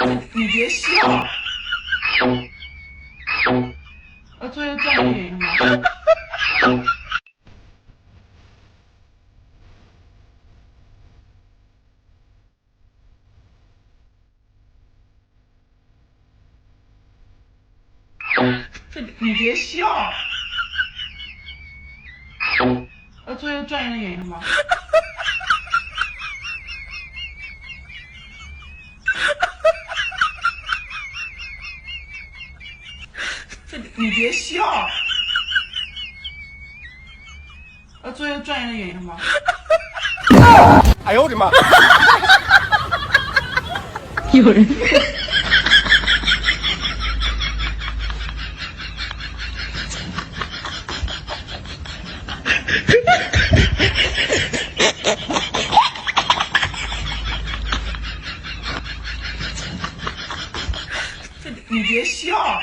你别笑。做一个专业演员吗？这你别笑。做一个专业的演员吗？这你别笑。做一个专业的演员吗？哎呦我的妈！有人。这你别笑。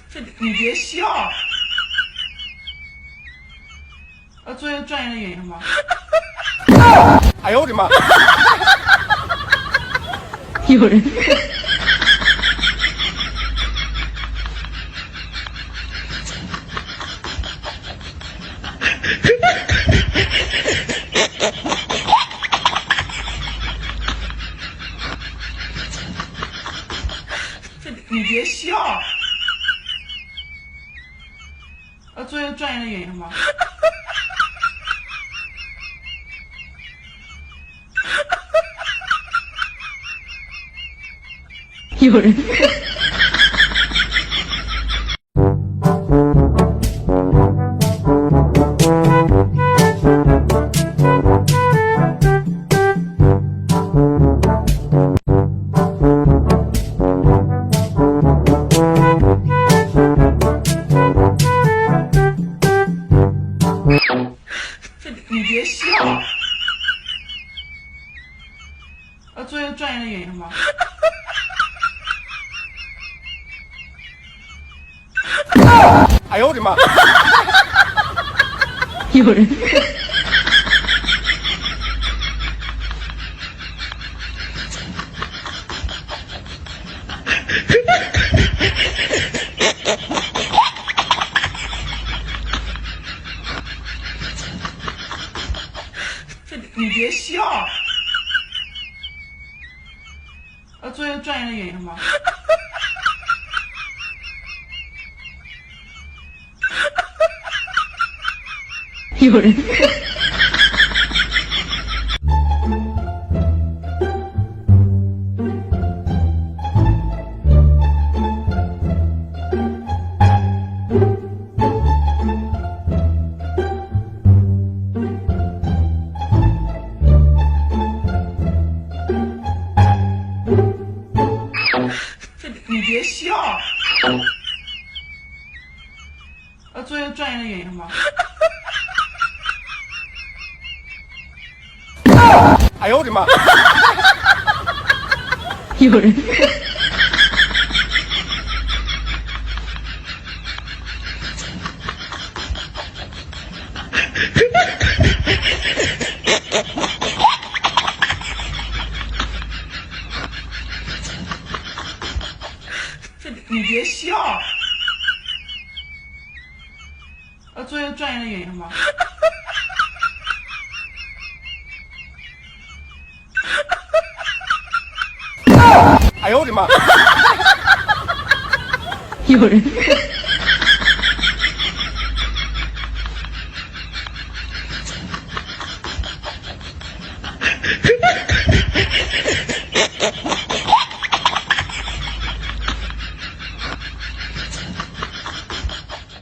这你别笑。做一个专业的演员吗？哎呦我的妈！有人。这你别笑。做一个专业的演员吗？有人。这你别笑。做一个专业的演员吗？哎呦我的妈！有人。这你别笑。做一个专业的演员吗？有人。这你别笑。做一个专业的演员吗？哎呦我的妈！有人。这你别笑。做一个专业的演员吗？哎呦我的妈！有人。